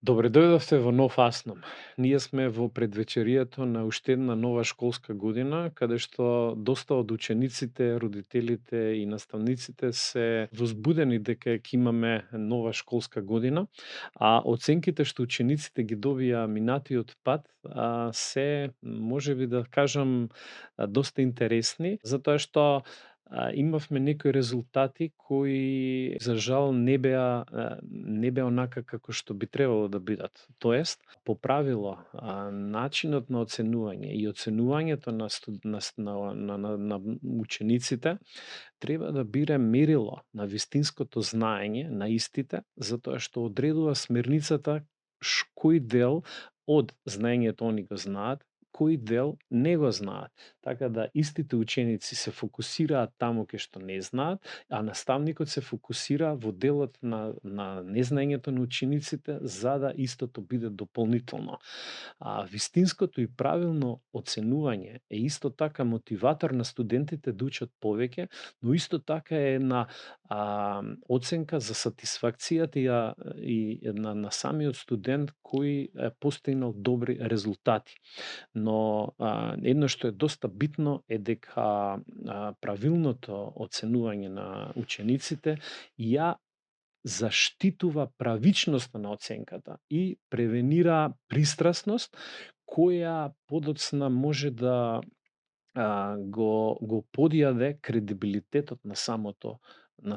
Добре дојдовте во нов Асном. Ние сме во предвечерието на уште една нова школска година, каде што доста од учениците, родителите и наставниците се возбудени дека ќе имаме нова школска година, а оценките што учениците ги добија минатиот пат, се можеби да кажам доста интересни, затоа што имавме некои резултати кои за жал не беа онака како што би требало да бидат. Тоест, по правило, начинот на оценување и оценувањето на на учениците треба да биде мерило на вистинското знаење на истите, затоа што одредува смерницата кој дел од знаењето они го знаат, кој дел не го знаат. Така да истите ученици се фокусираат таму кај што не знаат, а наставникот се фокусира во делот на незнаењето на учениците за да истото биде дополнително. Вистинското и правилно оценување е исто така мотиватор на студентите да учат повеќе, но исто така е една оценка за сатисфакцијата и на самиот студент кој е постигнал добри резултати. Но едно што е доста битно е дека правилното оценување на учениците ја заштитува правичноста на оценката и превенира пристрасност која подоцна може да го подјаде кредибилитетот на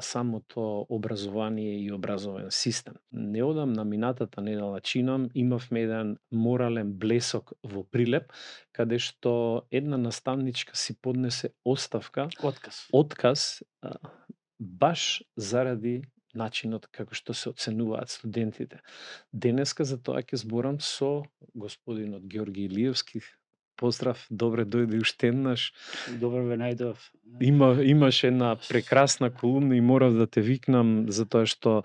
самото образование и образовен систем. Неодамна минатата недела чинам имавме еден морален блесок во Прилеп, каде што една наставничка си поднесе оставка, отказ баш заради начинот како што се оценуваат студентите. Денеска за тоа ќе зборам со господинот Ѓорги Илиевски. Поздрав, добре дојди уште еднаш. Добро ве најдов. Имаш една прекрасна колумна и морав да те викнам затоа што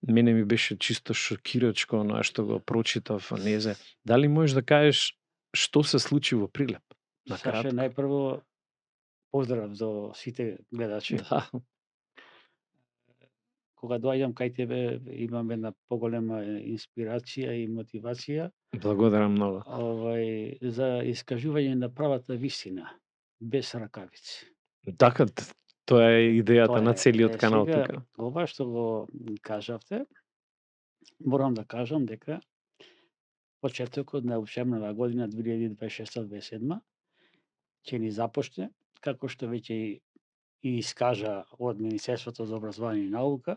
мене ми беше чисто шокирачко она што го прочитав во незе. Дали можеш да кажеш што се случи во Прилеп? Саше, најпрво поздрав до сите гледачи. Да. Кога доаѓам кај тебе имам една поголема инспирација и мотивација. Благодарам многу. За искажување на правата вистина, без ракавици. Така, тоа е идејата на целиот канал тука. Ова што го кажавте, морам да кажам дека почетокот на учебната година 2026-2027 ќе ни започне, како што веќе и искажа од Министерството за образование и наука,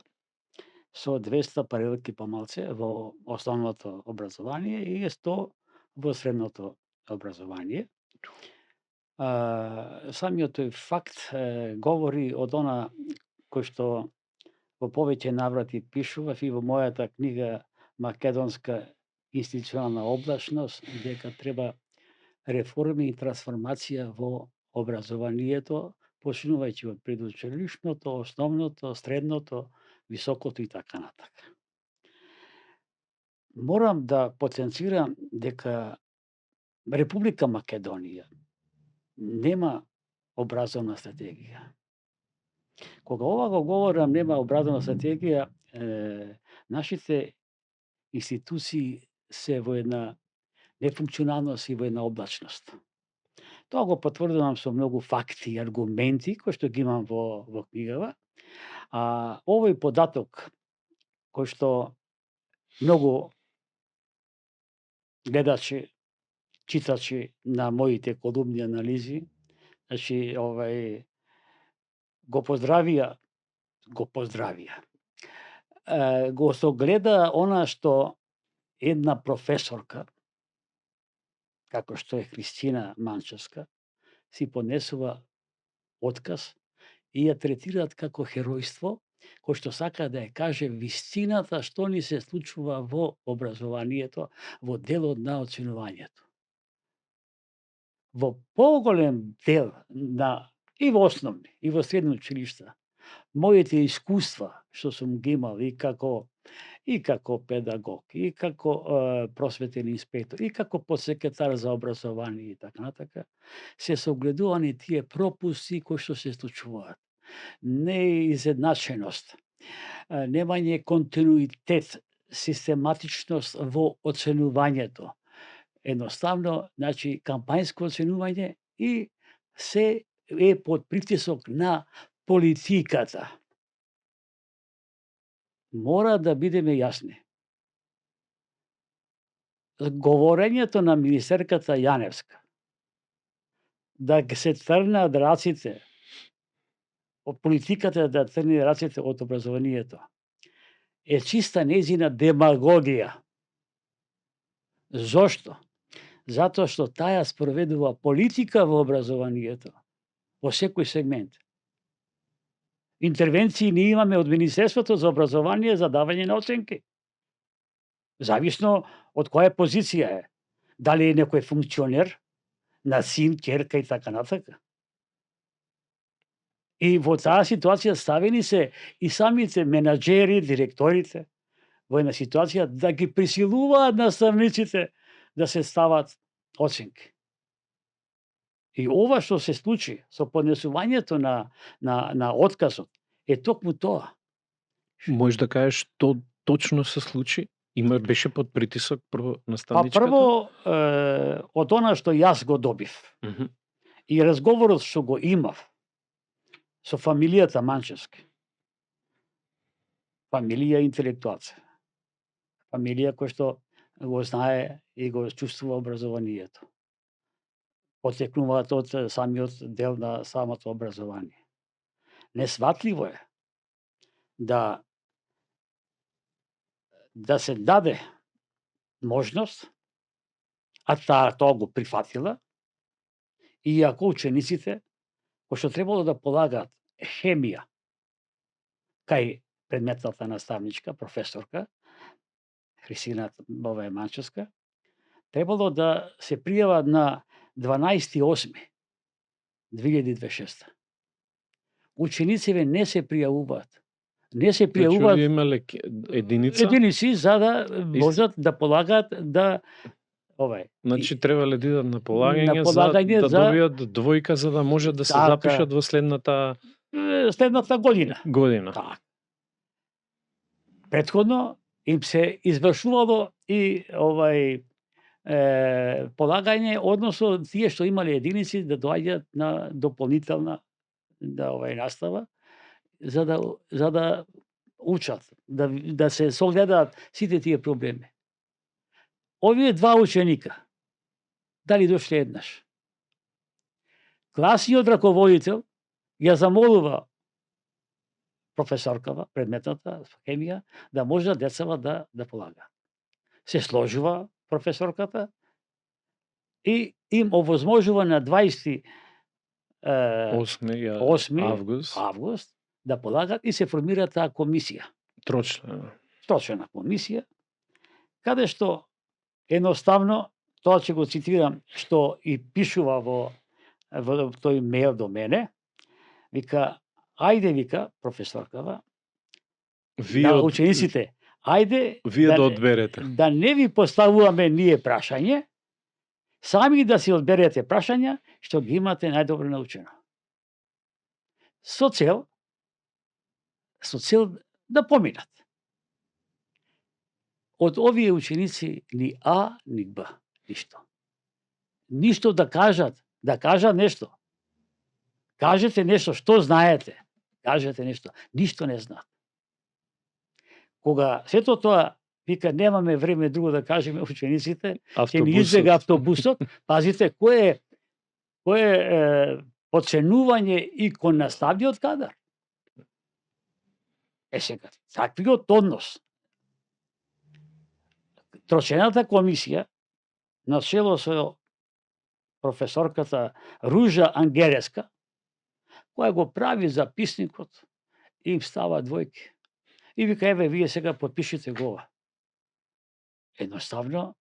со 200 паралелки помалце во основното образование и 100 во средното образование. Самиот тој факт говори од она кој што во повеќе наврати пишував и во мојата книга Македонска институционална облачност, дека треба реформи и трансформација во образованието, почнувајќи од предучилишното, основното, средното, високото и така натака. Морам да потенцирам дека Република Македонија нема образовна стратегија. Кога ова го говорам, нема образовна стратегија, нашите институции се во една нефункционалност и во една облачност. Тоа го потврдувам со многу факти и аргументи кои што ги имам во книгава. Овој податок кој што многу гледачи, читачи на моите колумни анализи, значи го поздравија, го согледа она што една професорка, како што е Христина Манчевска, си поднесува отказ и ја третираат како херојство, кој што сака да ја каже вистината што ни се случува во образованието, во делот на оценувањето. Во поголем дел и во основни, и во средни училишта, моите искуства што сум ги имал и како педагог, и како просветен инспектор, и како подсекретар за образование и така натака, се согледувани тие пропусти кои што се случуваат. Неизедначеност, немање континуитет систематичност во оценувањето. Едноставно, значи, кампањско оценување и се е под притисок на политиката. Мора да бидеме јасни. Говорењето на министерката Јаневска да се тргнат раците од политиката, да тргне раците од образованието, е чиста нејзина демагогија. Зошто? Затоа што таја спроведува политика во образованието, во секој сегмент. Интервенции ние имаме од Министерството за образование за давање на оценки. Зависно од која позиција е. Дали е некој функционер, на син, ќерка и така натака. И во таа ситуација ставени се и самите менаџери, директорите, во една ситуација да ги присилуваат наставниците да се стават оценки. И ова што се случи со поднесувањето на отказот е токму тоа. Можеш да кажеш што точно се случи? Беше под притисок прво Па наставничката? прво, од она што јас го добив и разговорот што го имав со фамилијата Манчевски, фамилија интелектуалци, фамилија која што го знае и го чувствува образованието. Потекнуваат од самиот дел на самото образование. Несватливо е да се даде можност, а тоа го прифатила, иако учениците кои што требало да полагаат хемија кај предметната наставничка, професорка Христина Манчевска, требало да се пријават на 12.8.2026. Учениците не се пријавуваат. Не се пријавуваат. Значи, имале единица? Единици за да можат да полагаат да Значи требале да идат на полагање, да добијат двојка за да можат да се запишат во следната година. Так. Претходно им се извршувало и полагање, односно тие што имале единици да доаѓаат на дополнителна настава за да учат, да се согледаат сите тие проблеми. Овие два ученика дали дошле еднаш. Класниот раководител ја замолува професоркава, предметната хемија, да може децава да полагаат. Се сложува професорката и им овозможува на 28 август да полагат и се формира таа комисија. Трочлена комисија, каде што едноставно, тоа ќе го цитирам, што и пишува во тој мејл до мене, вика, ајде, вика, професоркава, на учениците, ајде вие да одберете. Да не ви поставуваме ние прашање, сами да си одберете прашања што ги имате најдобро научено. Со цел да поминат. Од овие ученици ни А, ни Б, ништо. Ништо да кажат нешто. Кажете нешто, што знаете. Кажете нешто, ништо не знаат. Кога сето тоа, вика, немаме време друго да кажеме учениците, ќе ни избега автобусот, пазите, кој е оценување и кон наставниот кадар. Сега, таквиот однос. Трочената комисија, на чело со професорката Ружа Ангелеска, која го прави записникот, им става двојки. И вика, еве, вие сега подпишите го ова. Едноставно,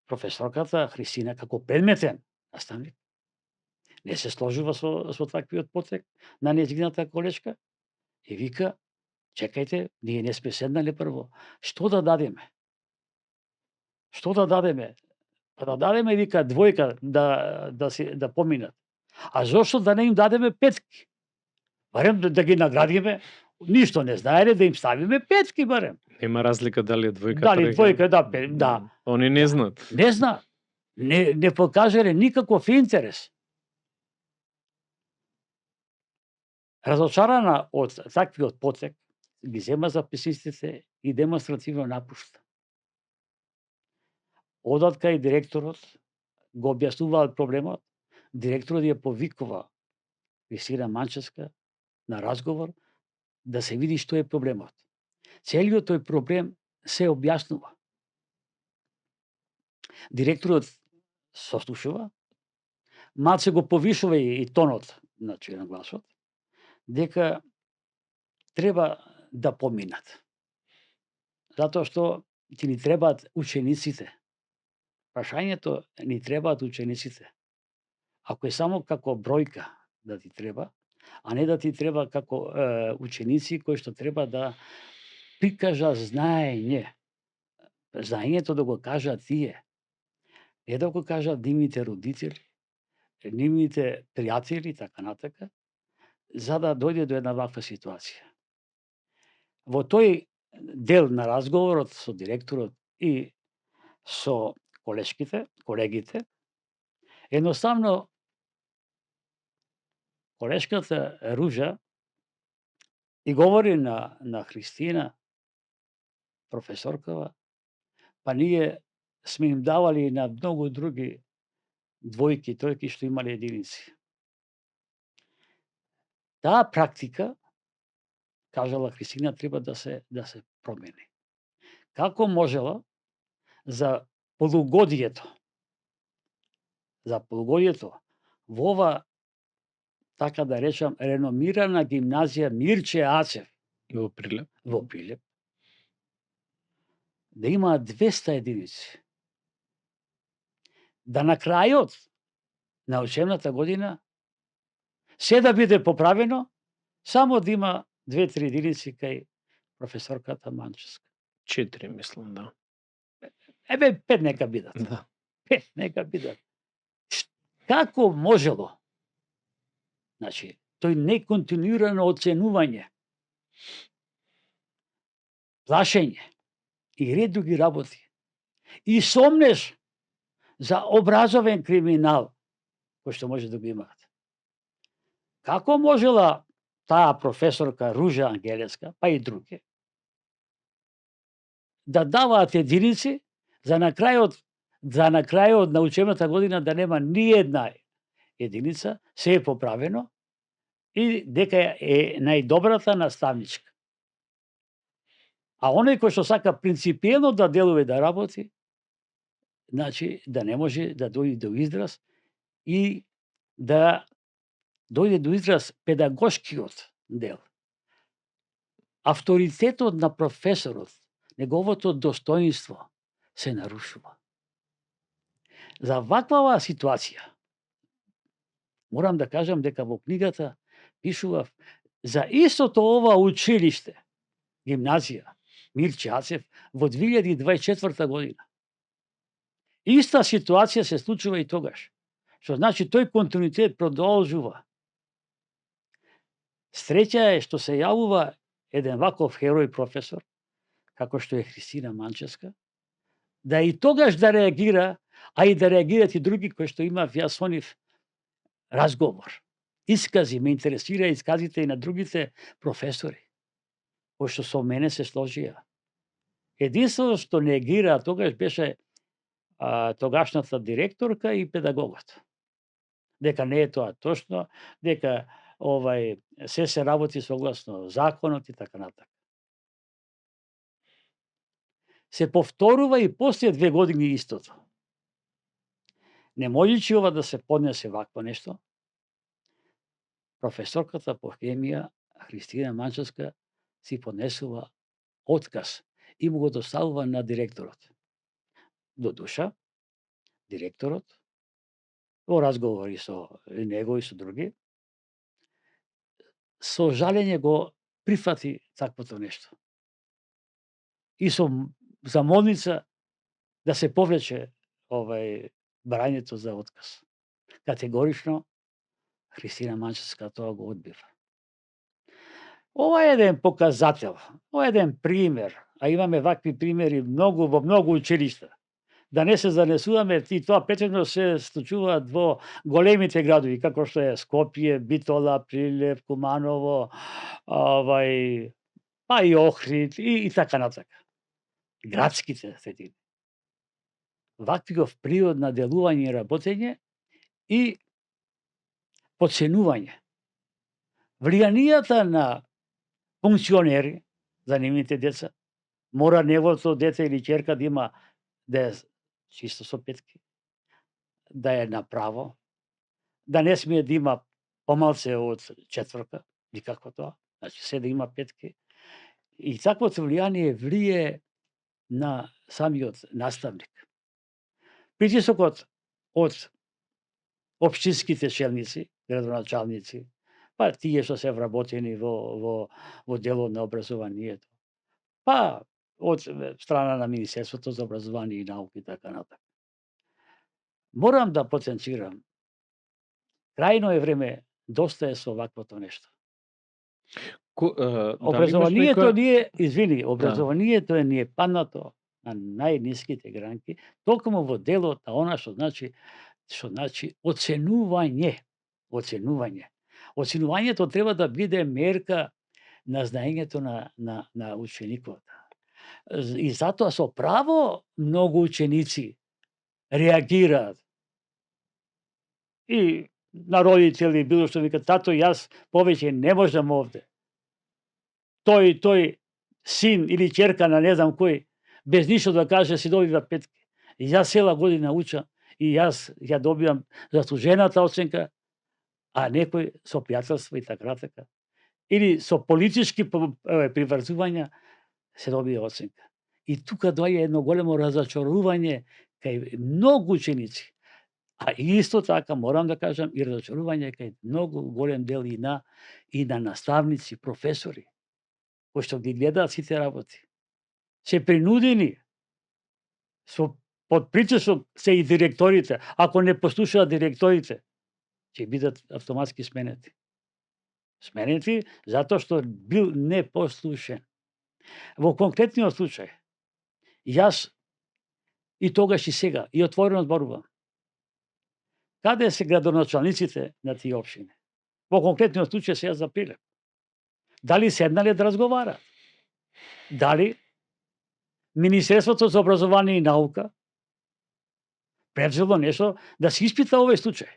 професорката Христина, како предметен наставник, не се сложува со таквиот потек на нејзината колешка и вика, чекајте, ние не сме седнале прво. Што да дадеме? Што да дадеме? Па да дадеме, вика, двојка да поминат. А зошто да не им дадеме петки? Барем да ги наградиме ништо не знаеле, да им ставиме петки барем. Нема разлика дали е двојка, Дали тројка. двојка, да. Они не знаат. Не зна. Не покажале никаков интерес. Разочарана од таквиот потек, ги зема записниците и демонстративно напушта. Одат кај директорот, го објаснуваат проблемот, директорот ја повикува Христина Манчевска на разговор да се види што е проблемот. Целиот тој проблем се објаснува. Директорот сослушува, малце го повишува и тонот, значи на гласот, дека треба да поминат. Затоа што ти ни требаат учениците. Прашањето ни требаат учениците. Ако е само како бројка да ти треба, а не да ти треба како ученици кои што треба да прикажа знаење. Знаењето да го кажат тие. Не да го кажат нивните родители, нивните пријатели, така натака, за да дојде до една ваква ситуација. Во тој дел на разговорот со директорот и со колегите, едноставно колешката Ружа и говори на Христина, професоркава, па ние сме им давали на многу други двојки, тројки што имале единици. Таа практика, кажала Христина, треба да се промени. Како можела за полугодието во ова, така да речам, реномирана гимназија Мирче Ацев Во Прилеп, да има 200 единици. Да на крајот на учебната година се да биде поправено, само да има 2-3 единици кај професорката Манчевска. 4 мислам, да. 5 нека бидат. Да. 5 нека бидат. Како можело? Значи, тој неконтинуирано оценување, плашење и ред други работи. И сомнеш за образовен криминал, кој што може да го имаат. Како можела таа професорка Ружа Ангелеска, па и други, да даваат единици за на крајот на учебната година да нема ни една единица, се е поправено и дека е најдобрата наставничка. А оној кој што сака принципиелно да делува и да работи, значи да не може да дојде до израз и да дојде до израз педагошкиот дел. Авторитетот на професорот, неговото достоинство се нарушува. За ваква ситуација, морам да кажам дека во книгата пишував за истото ова училиште, гимназија Мирче Ацев, во 2024 година. Иста ситуација се случува и тогаш. Што значи тој континуитет продолжува. Среќа е што се јавува еден ваков херој професор, како што е Христина Манчевска, да и тогаш да реагира, а и да реагират и други кои што имав јас со нив разговор. Искази, ме интересира исказите и на другите професори, кои што со мене се сложија. Единствено што неагира тогаш беше тогашната директорка и педагогот. Дека не е тоа точно, дека се работи согласно законот и така натака. Се повторува и после 2 години истото. Не можеше ова да се поднесе вакво нешто. Професорката по хемија Христина Манчевска си поднесува отказ и му го доставува на директорот. До душа, директорот, во разговори со него и со други, со жалење го прифати таквото нешто. И со замолница да се повлече барањето за отказ. Категорично Христина Манчевска тоа го одбива. Ова е еден показател, ова е еден пример, а имаме вакви примери во многу училишта. Да не се занесуваме, и тоа претежно се случуваат во големите градови, како што е Скопје, Битола, Прилеп, Куманово, па и Охрид и така натака. Градските средини. Ваквиов приод на делување и работење и потценување. Влијанијата на функционери за нивните деца, мора неговото дете или ќерка да има да е чисто со петки, да е направо, да не смее да има помалце од четворка, никако тоа, значи се да има петки. И таквото влијание влие на самиот наставник. Притисокот од општинските челници, градоначалници, па тие што се вработени во делот на образованието, па од страна на Министерството за образование и наука и така натаму. Морам да потенцирам, крајно е време, доста е со ваквото нешто. Образованието ни е, извини, образованието е ни е паднато на најниските гранки, токму во делот на она што значи оценување. Оценувањето треба да биде мерка на знаењето на ученикот. И затоа со право многу ученици реагираат. И на родители било што викат: тато, јас повеќе не можам овде. Тој син или ќерка на не знам кој, без ништо да каже, си добива петки. Јас цела година учам и јас ја добивам заслужената оценка, а некој со пријателство и така. Или со политички приврзувања се добија оценка. И тука доаѓа едно големо разочарување кај многу ученици. А исто така морам да кажам и разочарување кај многу голем дел и на наставници, професори, кои што ги гледаат сите работи. Се принудени под притисок се и директорите. Ако не послушаат директорите, ќе бидат автоматски сменети. Сменети затоа што бил непослушен. Во конкретниот случај, јас и тогаш и сега, и отворено зборувам, каде се градоначалниците на тие општини? Во конкретниот случај сега за Прилеп. Дали седнале да разговараат? Дали Министерството за образование и наука превзело нешто да се испита овој случај?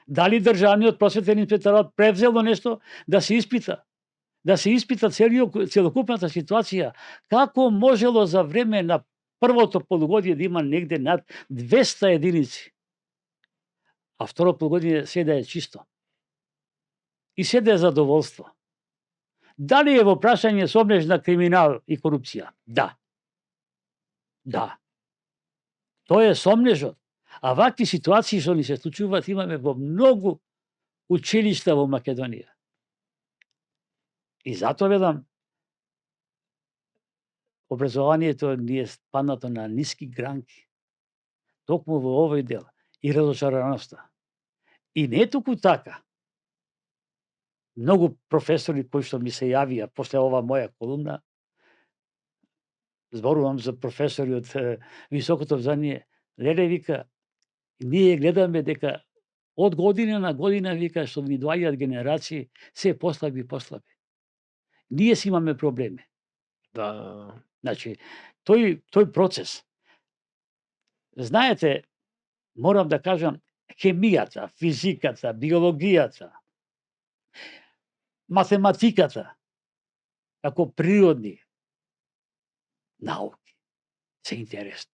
Дали државниот просветен инспекторат превзело нешто да се испита? Да се испита целокупната ситуација, како можело за време на првото полугодие да има негде над 200 единици, а второ полугодие се да е чисто. И се да е задоволство. Дали е во прашање сомнеж на криминал и корупција? Да. Да. Тоа е сомнежот. А вакви ситуации што ни се случуваат имаме во многу училишта во Македонија. И затоа велам, образованието ни е спаднато на ниски гранки. Токму во овој дел. И разочараноста. И не туку така. Многу професори кои што ми се јавија после ова моја колумна, зборувам за професори од високото образование, леле, вика, ние гледаме дека од година на година, вика, што ни доаѓаат генерации, се послаби. Ние си имаме проблеми. Да. Значи, тој процес. Знаете, морам да кажам, хемијата, физиката, биологијата, математиката, како природни науки, се интересни.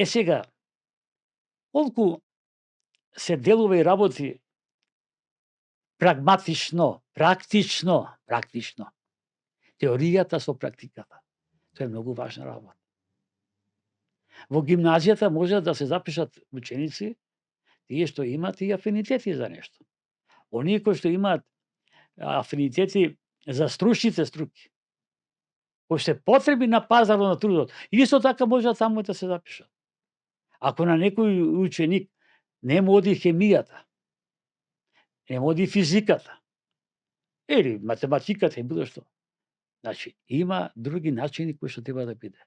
Сега, колку се делува и работи практично, теоријата со практиката, тоа е многу важна работа. Во гимназијата може да се запишат ученици, тие што имаат и афинитети за нешто. Оние кои што имаат афинитети за стручните струки, кои се потреби на пазарот на трудот, исто така може таму да се запишат. Ако на некој ученик не му оди хемијата, не води физиката, или математиката и било што. Значи, има други начини кои што треба да биде.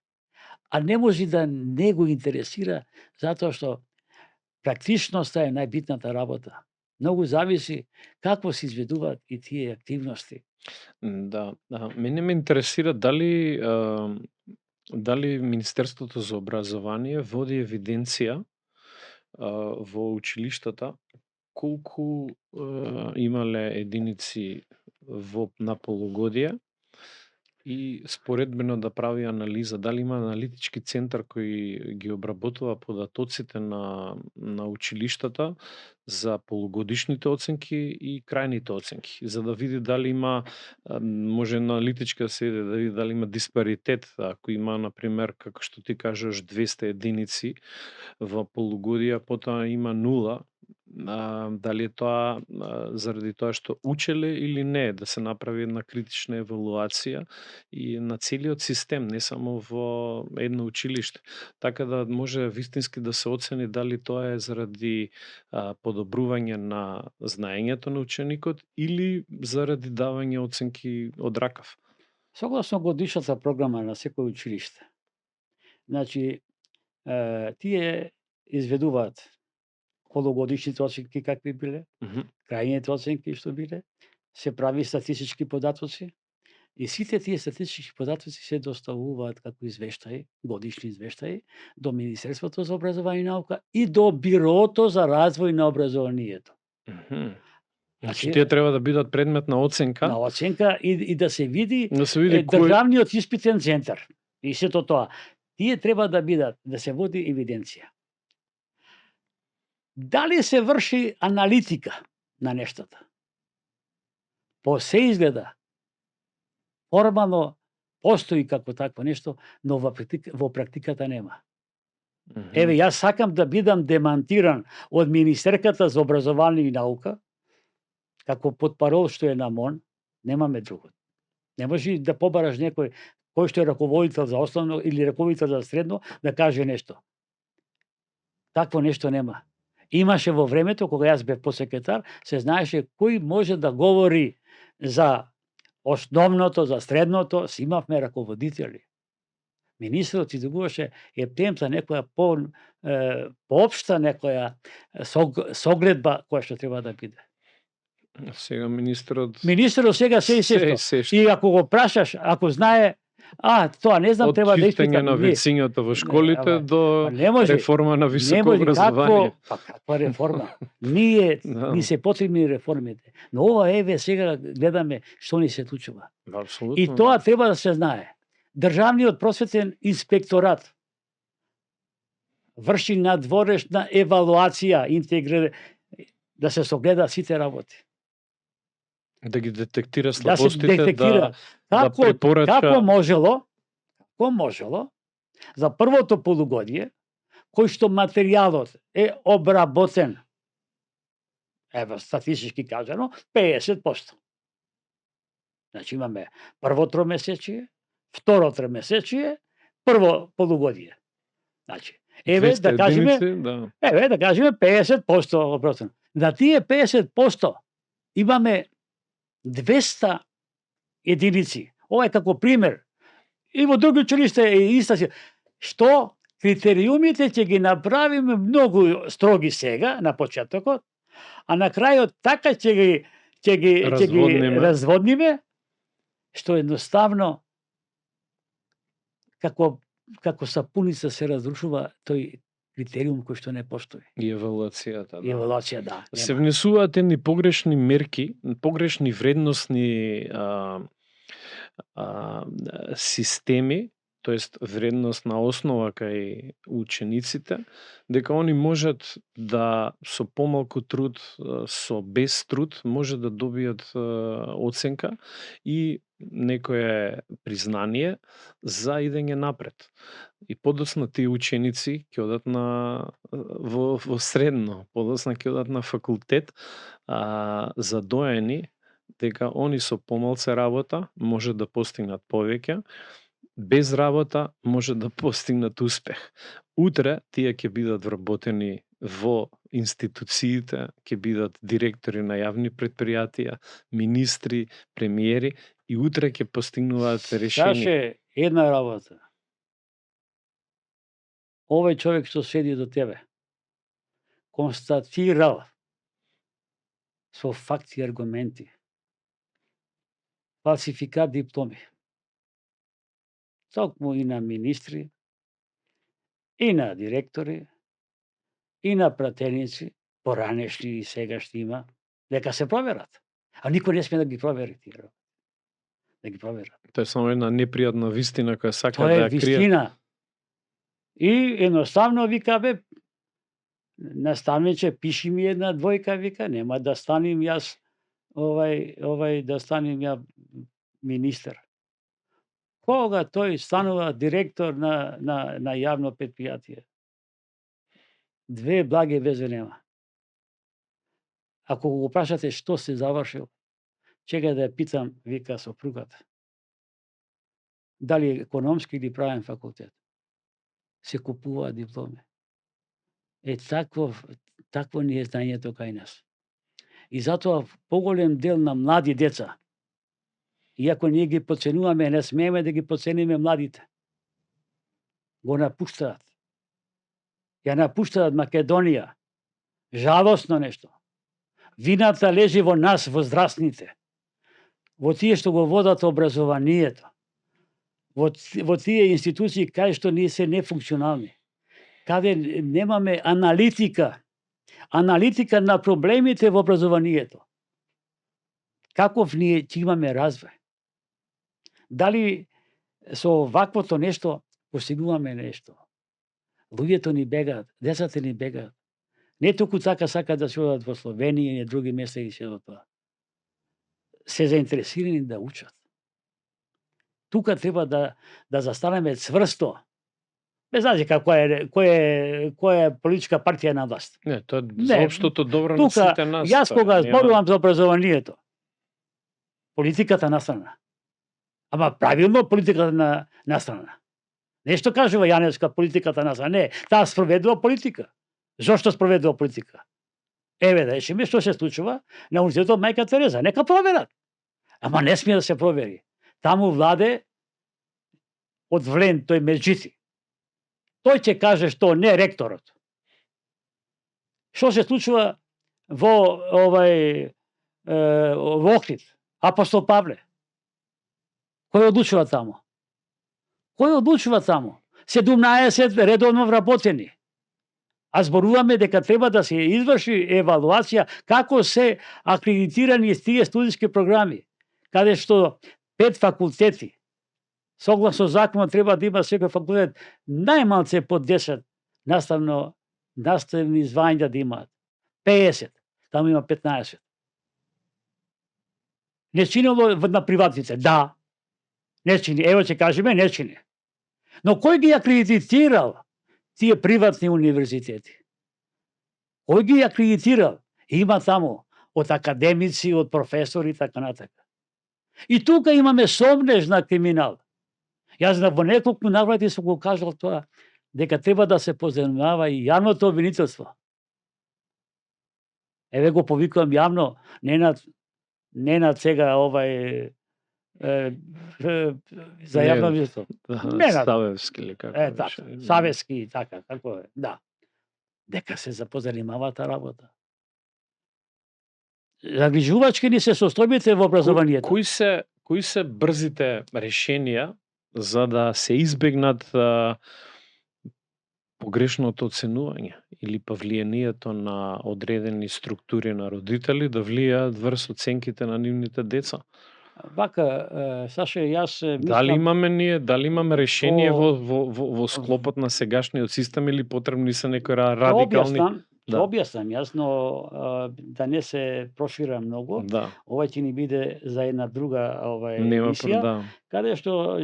А не може да не го интересира, затоа што практичноста е најбитната работа. Многу зависи какво се изведуваат и тие активности. Да, мене ме интересира дали Министерството за образование води евиденција во училиштата колку имале единици на полугодие и споредбено да прави анализа, дали има аналитички центар кој ги обработува податоците на училиштата за полугодишните оценки и крајните оценки, за да види дали има, може аналитички да се види, да види дали има диспаритет, ако има, например, како што ти кажеш, 200 единици во полугодие, потоа има 0, дали е тоа заради тоа што учеле или не, да се направи една критична евалуација и на целиот систем, не само во едно училиште. Така да може вистински да се оцени дали тоа е заради подобрување на знаењето на ученикот или заради давање оценки од ракав. Согласно годишната програма на секој училиште. Значи, тие изведуваат полугодишните оценки какви биле, крајните оценки што биле, се прави статистички податоци и сите тие статистички податоци се доставуваат како извештаи, годишни извештаи, до Министерството за образование и наука и до Бирото за развој на образованието. Значи, тие треба да бидат предмет на оценка. На оценка и да се види, да се види државниот испитен центар. И сето тоа. Тие треба да бидат, да се води евиденција. Дали се врши аналитика на нештата? По се изгледа, формално постои како такво нешто, но во практиката нема. Еве, јас сакам да бидам демантиран од Министерката за образование и наука, како потпарол што е на МОН, немаме друго. Не може да побараш некој кој што е раководител за основно или раководител за средно да каже нешто. Такво нешто нема. Имаше во времето кога јас бев подсекретар, се знаеше кој може да говори за основното, за средното, си имавме раководители. Министерот изигуваше темта некоја поопшта некоја согледба која што треба да биде. Сега министерот сега се и ако го прашаш, ако знае, тоа не знам, треба да испитам. Од на вецињата во школите до реформа на високо образование. Каква реформа? Ни се потребни реформите. Но ова еве сега гледаме што ни се случува. Апсолутно. И тоа треба да се знае. Државниот просветен инспекторат врши надворешна евалуација, да се согледа сите работи. Да ги детектира слабостите, да препорача. Како можело, за првото полугодие, кој што материјалот е обработен, ево статистички кажано, 50%. Значи имаме прво тромесечие, второ тромесечие, прво полугодие. Значи, да кажеме 50% обработен. На тие 50% имаме 200 единици. Ова е како пример. И во други училишта е иста си. Што критериумите ќе ги направиме многу строги сега, на почетокот, а на крајот така ќе ги разводниме, што едноставно како сапуница се разрушува тој критериум кој што не постои. И евалуацијата. И евалуација, да. Се внесуваат едни погрешни мерки, погрешни вредносни системи, тоест вредносна основа кај учениците, дека они можат да со помалку труд, со без труд, може да добијат оценка и некое признание за идење напред. И подоцна тие ученици ќе одат во средно, подоцна ќе одат на факултет, задоени дека они со помалце работа може да постигнат повеќе, без работа може да постигнат успех. Утре тие ќе бидат вработени во институциите, ќе бидат директори на јавни предпријатија, министри, премиери и утре ќе постигнуваат решенија. Саше, една работа. Овој човек што седи до тебе, констатирал со факти и аргументи фалсификат дипломи. Токму и на министри, и на директори, и на пратеници, поранешни и сегашни има, нека се проверат. А никој не сме да ги провери тие работи. Да ги проверат. Тоа е само една непријатна вистина која сака Тоа да е ја крие. вистина. И едноставно вика, бе, наставниче, пиши ми една двојка, вика, нема да станем јас да станем ја министер. Кога тој станува директор на јавно предпријатие? Две благи везе нема. Ако го прашате што се завршил, чека да ја питам, вика, сопругата. Дали економски или правен факултет? Се купуваат дипломи. Такво ни е знаењето кај нас. И затоа поголем дел на млади деца, иако ние ги подценуваме, не смееме да ги подцениме младите, го напуштаат. Ја напуштаат Македонија. Жалосно нешто. Вината лежи во нас, во здравствените, во тие што го водат образованието, во тие институции кај што ние се нефункционални, каде немаме аналитика на проблемите во образованието. Каков ние ќе имаме развој? Дали со ваквото нешто постигнуваме нешто? Луѓето ни бегаат, децата ни бегаат. Не толку така сакаат да се одат во Словенија и други места и се тоа. Се заинтересирани да учат. Тука треба да застанеме цврсто. Без разлика која е политичка партија на власт. Не, тоа за општото добро на Тука, сите нас. јас кога зборувам за образованието, политиката настрана. Ама правилно политиката настрана. Нешто кажува Јаневска, политиката настрана. Не, таа спроведува политика. Зошто спроведува политика? Еве да речеме што се случува на универзитетот Мајка Тереза. Нека проверат. Ама не смее да се провери. Таму владе од Влен, тој Меджити. Тој ќе каже што, не ректорот. Што се случува во Охрид, Апостол Павле? Кој одлучува таму? 17 редовно вработени. А зборуваме дека треба да се изврши евалуација како се акредитирани тие студиски програми, каде што 5 факултети, согласно законот треба да има секој факултет најмалце по 10 наставни звања да имаат. 50, таму има 15. Не чинило на приватните, да. Не чини, ево ќе кажеме, не чини. Но кој ги акредитирал тие приватни универзитети? Кој ги акредитирал? Има таму од академици, од професори и така натака. И тука имаме сомнеж на криминал. Јас во неколку наврати сум го кажал тоа, дека треба да се позанимава и јавното обвинителство. Еве го повикувам јавно, Ненад сега за јавно обвинителство. Савевски или како така, Савевски, така, како е, да. Дека се запозанимава таа работа. Загрижувачки ни се состојбите во образованието. Кои се брзите решенија за да се избегнат погрешното оценување или па влијанието на одредени структури на родители да влијаат врз оценките на нивните деца? Вака, Саше, јас мислам... Дали имаме решение во склопот на сегашниот систем или потребни се некои радикални... Ќе објаснам јас, но да не се прошира многу. Да. Ова ќе ни биде за една друга емисија, каде што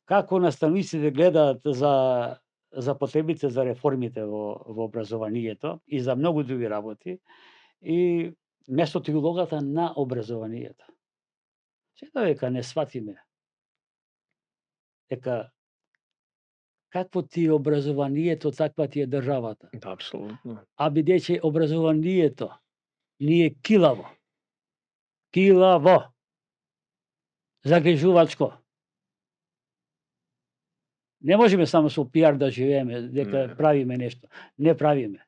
како наставниците гледаат за потребите за реформите во образованието и за многу други работи и местото и улогата на образованието. Сега дека не сватиме дека какво ти е образованието, таква ти е државата. Да, апсолутно. А бидејќи образованието ни е килаво, загрижувачко. Не можеме само со пиар да живееме, дека Не. правиме нешто. Не правиме.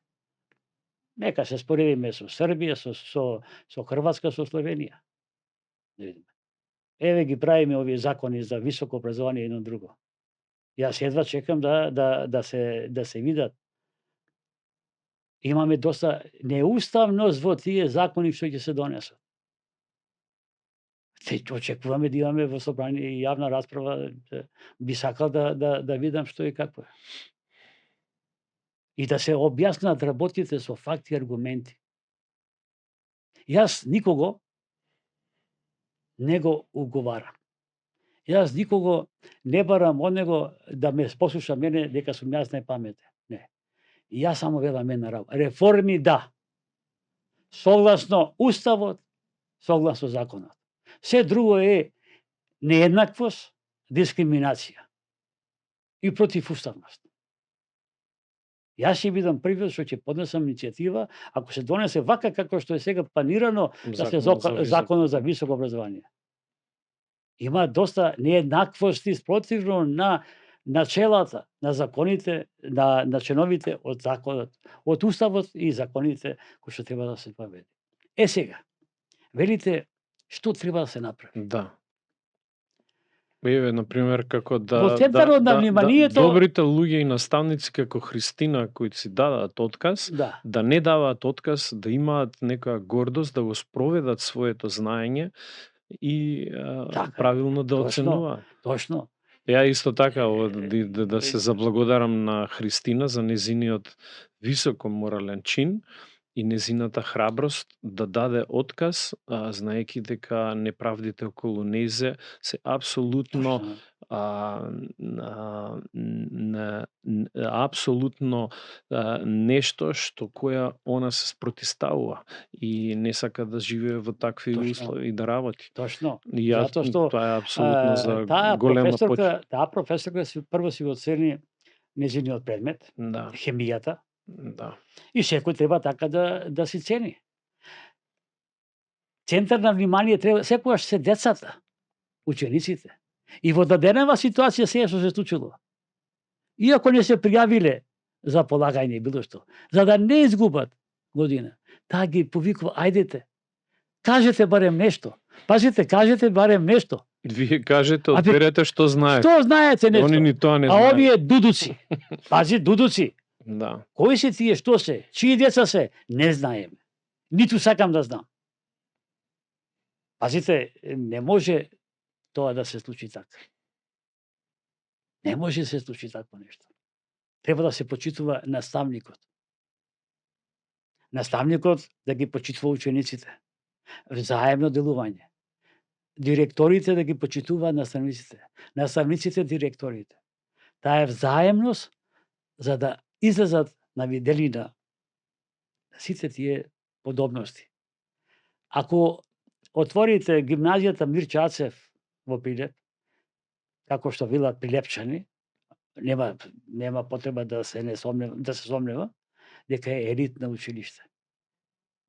Нека се споредиме со Србија, со Хрватска, со Словенија. Да видиме. Еве ги правиме овие закони за високо образование едно друго. Јас едва чекам да се видат. Имаме доста неуставност во тие закони што ќе се донесат. Очекуваме да имаме во собрание и јавна расправа. Би сакал да видам што и какво е. И да се објаснат работите со факти и аргументи. Јас никого не го уговарам. Јас никого не барам од него да ме послуша мене дека сум јас најпаметен. Не. Јас само велам една работа. Реформи да. Согласно уставот, согласно законот. Се друго е нееднаквост, дискриминација и противуставност. Јас ќе бидам првиот што ќе поднесам иницијатива, ако се донесе вака како што е сега планирано, да се законот за високо образование. Има доста нееднаквости спротивно на начелата, на законите, на членовите од законот, од уставот и законите кои што треба да се проведе. Сега, велите што треба да се направи? Да. Еве, например, како Во центарот на вниманието- добрите луѓе и наставници како Христина, кои си дадат отказ, да не даваат отказ, да имаат некоја гордост, да го спроведат своето знаење и правилно да оценуваат. Точно. Ја исто така да се заблагодарам на Христина за незиниот високо морален чин и незината храброст да даде отказ, знаејќи дека неправдите околу незе се апсолутно апсолутно нешто што која она се спротиставува и не сака да живее во такви услови и да работи. Точно. И јас, Затоа што тоа е апсолутно за таа голема професорка, прво си го оцени незиниот предмет, Да, хемијата, да. и секој треба така да си цени. Центар на внимание треба секогаш се децата, учениците. И во даденава ситуација сега што се случило. Иако не се пријавиле за полагање било што, за да не изгубат година, таа ги повикува, ајдете, кажете барем нешто. Пазите, кажете барем нешто. Вие кажете, одберете што знаете. Што знаете нешто? Они ни тоа не А знаат. овие дудуци. Пази, дудуци. Да. Кои се тие, што се, чии деца се, не знаеме. Ниту сакам да знам. Пазите, не може тоа да се случи така. Не може да се случи такво нешто. Треба да се почитува наставникот. Наставникот да ги почитува учениците. Взаемно делување. Директорите да ги почитуваат наставниците. Наставниците директорите. Таа е взаемност за да излезат на виделина сите тие подобности. Ако отворите гимназијата Мирче Ацев во Прилеп, како што велат прилепчани, нема потреба да се сомнева дека е елитно училиште.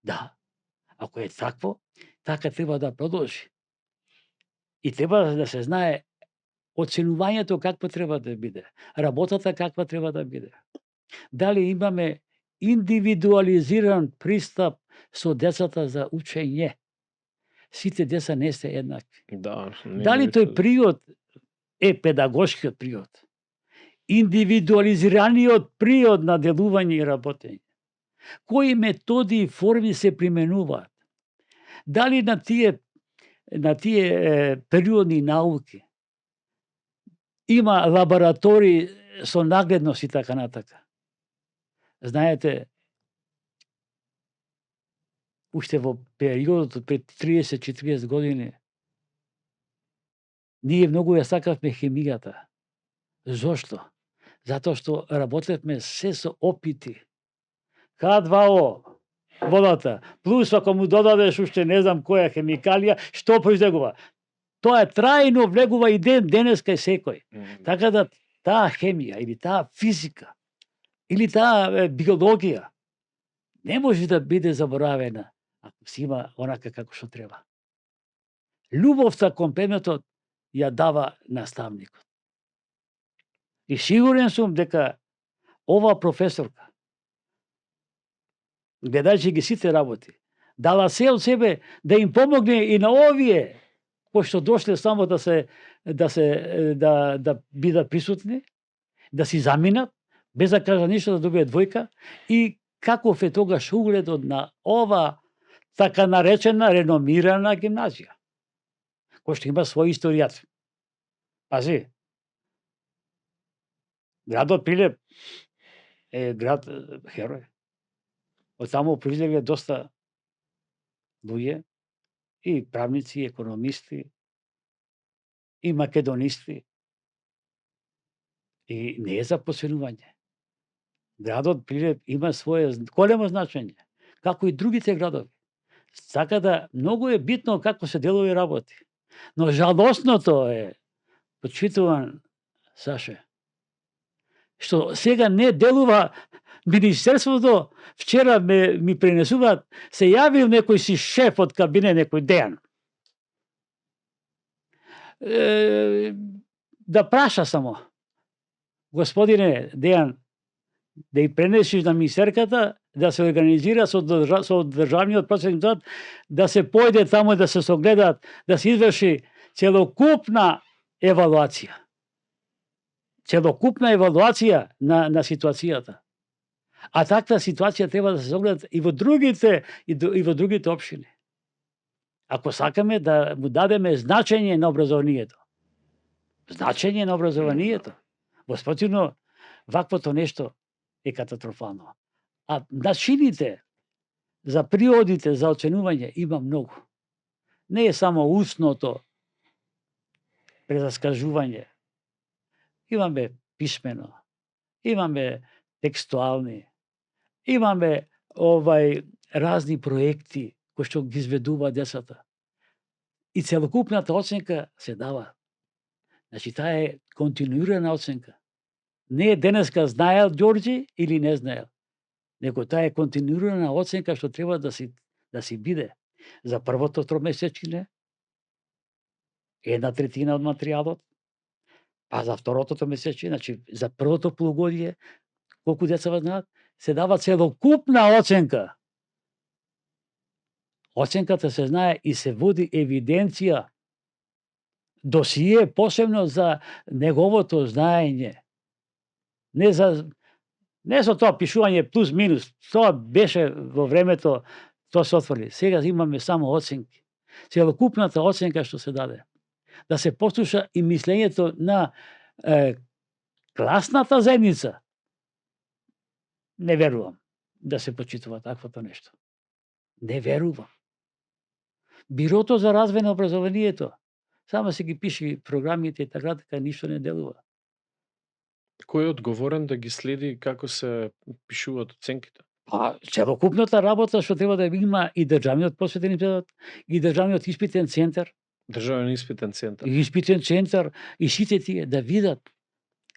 Да, ако е такво, така треба да продолжи. И треба да се знае оценувањето какво треба да биде, работата каква треба да биде. Дали имаме индивидуализиран пристап со децата за учење. Сите деца не се еднакви. Да. Дали тој приод е педагошкиот приод? Индивидуализираниот приод на делување и работење. Кои методи и форми се применуваат? Дали на тие периодни науки има лаборатории со нагледност и така натака? Знаете, уште во периодот пред 30-40 години, ние многу ја сакавме хемијата. Зошто? Затоа што работевме се со опити. H2O, водата, плюс ако му додадеш уште не знам која хемикалија, што произлегува? Тоа трајно влегува и денеска и секој. Така да таа хемија или таа физика или таа биологија не може да биде заборавена ако си има онака како што треба. Љубовта кон предметот ја дава наставникот. И сигурен сум дека ова професорка, гледајќи ги сите работи, дала се од себе да им помогне и на овие кои што дошле само да бидат присутни, да си заминат, без да кажа ништо, да добијат двојка, и каков е тогаш угледот на ова така наречена реномирана гимназија, кој што има свој историјат. Пази, градот Прилеп е град херој. Од таму произлегле доста луѓе, и правници, и економисти, и македонисти. И не е за посвенување. Градот Прилеп има свое големо значење, како и другите градови. Така да многу е битно како се делови работи. Но жалосното е, почитуван Саше, што сега не делува Министерството. Вчера ми пренесуваат, се јавил некој си шеф од кабинет, некој Дејан. Да праша само. Господине Дејан, да и пренесиш на министерката, да се организира со државниот просветен институт, да се појде таму да се согледаат, да се изврши целокупна евалуација. Целокупна евалуација на ситуацијата. А таква ситуација треба да се согледа и во другите општини. Ако сакаме да му дадеме значење на образованието. Значење на образованието. Во спротивно, ваквото нешто е катастрофално. А начините за приодите за оценување има многу. Не е само устното презаскажување. Имаме писмено, имаме текстуални, имаме разни проекти кои што ги изведува децата. И целокупната оценка се дава. Значи, таа е континуирана оценка. Не е денеска знаел Ѓорѓи или не знаел, него таа е континуирана оценка што треба да си биде за првото тромесечие, 1/3 од материјалот, па за второто тромесечие, значи за првото полугодие, колку деца знаат, се дава целокупна оценка. Оценката се знае и се води евиденција, досие посебно за неговото знаење. Не со тоа пишување плюс минус, тоа беше во времето, тоа се отвори. Сега имаме само оценки. Целокупната оценка што се даде. Да се послуша и мислењето на класната заедница. Не верувам да се почитува таквото нешто. Не верувам. Бирото за развој на образованието само се ги пише програмите и така, ништо не делува. Кој е одговорен да ги следи како се пишуваат оценките? Па, целокупната работа што треба да има и државниот просветен институт, и државниот испитен центар. Државен испитен центар. И испитен центар, и сите тие да видат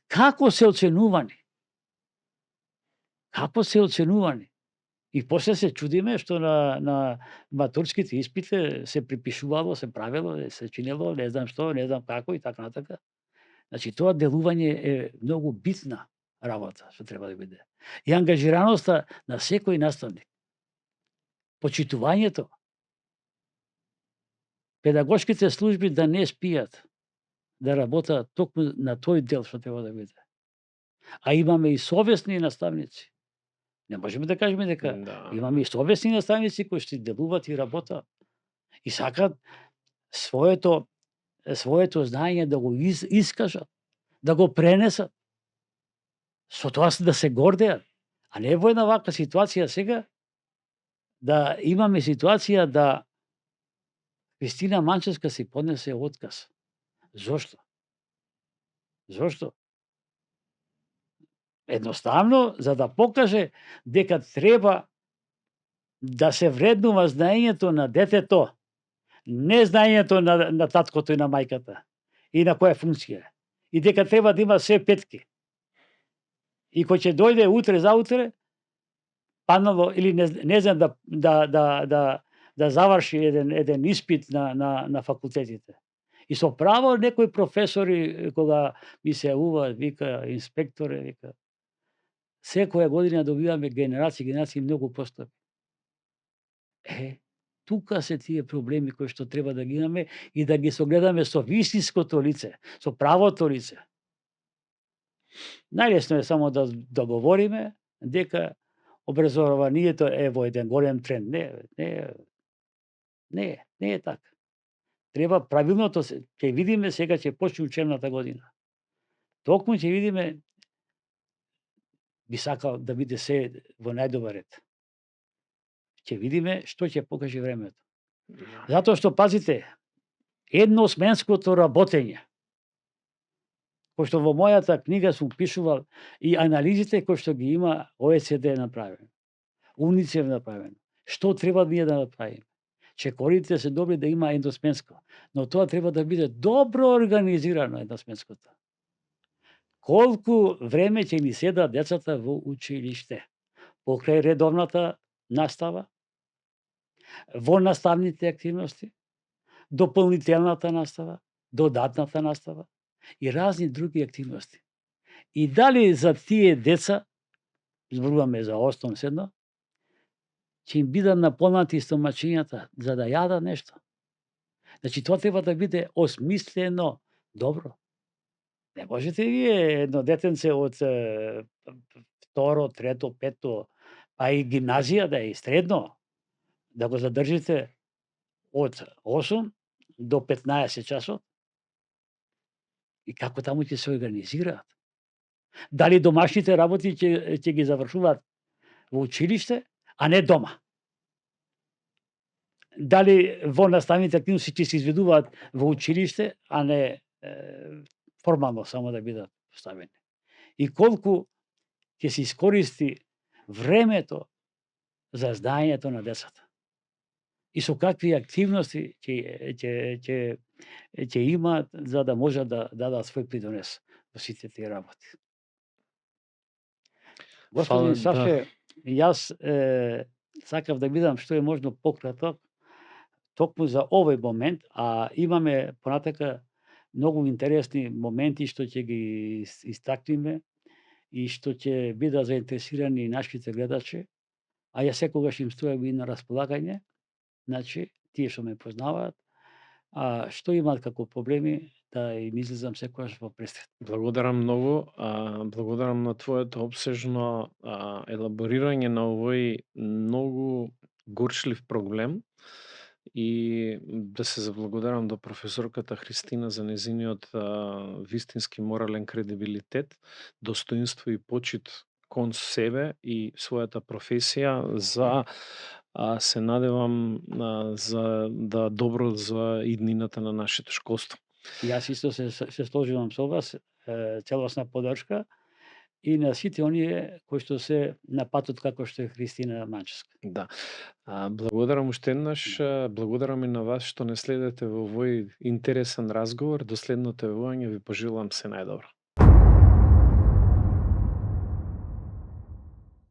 како се оценувани. Како се оценувани. И после се чудиме што на матурските испити се припишувало, се правело, се чинело, не знам што, не знам како и така натака. Значи, тоа делување е многу битна работа што треба да биде. И ангажираноста на секој наставник. Почитувањето. Педагошките служби да не спијат, да работат токму на тој дел што треба да биде. А имаме и совесни наставници. Не можеме да кажеме дека имаме и совесни наставници кои што делуваат и работат. И сакат своето знаење да го искажат, да го пренесат. Со тоа да се гордеат. А не во една ваква ситуација сега, да имаме ситуација да Христина Манчевска си поднесе отказ. Зошто? Зошто? Едноставно, за да покаже дека треба да се вреднува знаењето на детето, не знаењето на таткото и на мајката, и на која функција. и дека треба да има се петки. И кој ќе дојде утре заутре, паднало или не знам да заврши еден испит на факултетите. И со право некои професори кога ми се јавуваат, вика инспекторе, вика секоја година добиваме генерации многу постапи. Тука се тие проблеми кои што треба да ги имаме и да ги согледаме со вистинското лице, со правото лице. Најлесно е само да говориме дека образованието е во еден голем тренд. Не е така. Треба правилното ќе видиме сега ќе почне учебната година. Токму ќе видиме, би сакал да биде се во најдобар ред. Ќе видиме што ќе покаже времето. Затоа што пазите, едносменското работење, кој што во мојата книга сум пишувал и анализите кои што ги има ОЕСД направено, УНИЦЕФ направено, што треба ние да направиме. Чекорите се добри да има едносменско, но тоа треба да биде добро организирано едносменското. Колку време ќе ни седат децата во училиште, покрај редовната настава, во наставните активности, дополнителната настава, додатната настава и разни други активности. И дали за тие деца, зборуваме за основно седно, ќе им бидат наполнати стомачињата за да јадат нешто. Значи тоа треба да биде осмислено добро. Не можете вие едно детенце од второ, трето, пето, па и гимназија да е и средно, да го задржите од 8 до 15 часот. И како таму ќе се организираат? Дали домашните работи ќе ги завршуваат во училиште, а не дома? Дали во наставните активности ќе се изведуваат во училиште, а не формално само да бидат поставени? И колку ќе се искористи времето за знаењето на децата? И со какви активности ќе имаат за да можат да дадат свој придонес во сите тие работи. Господин Саше, јас сакав да бидам што е можно пократок токму за овој момент, а имаме понатака многу интересни моменти што ќе ги истакнеме и што ќе бидат заинтересирани и нашите гледачи, а јас секогаш им стојам и на располагање. Значи, тие што ме познаваат, што имаат како проблеми, да им излезам секогаш во престрет. Благодарам многу, благодарам на твоето опсежно елаборирање на овој многу горчлив проблем и да се заблагодарам до професорката Христина за нејзиниот вистински морален кредибилитет, достоинство и почит кон себе и својата професија за се надевам за добро за иднината на нашето школство. Јас исто се сложувам со вас, целосна поддршка и на сите оние кои што се на патот како што е Христина Манчевска. Да. Благодарам уште еднаш, благодарам и на вас што не следете во овој интересен разговор. До следното јавување ви пожелувам се најдобро.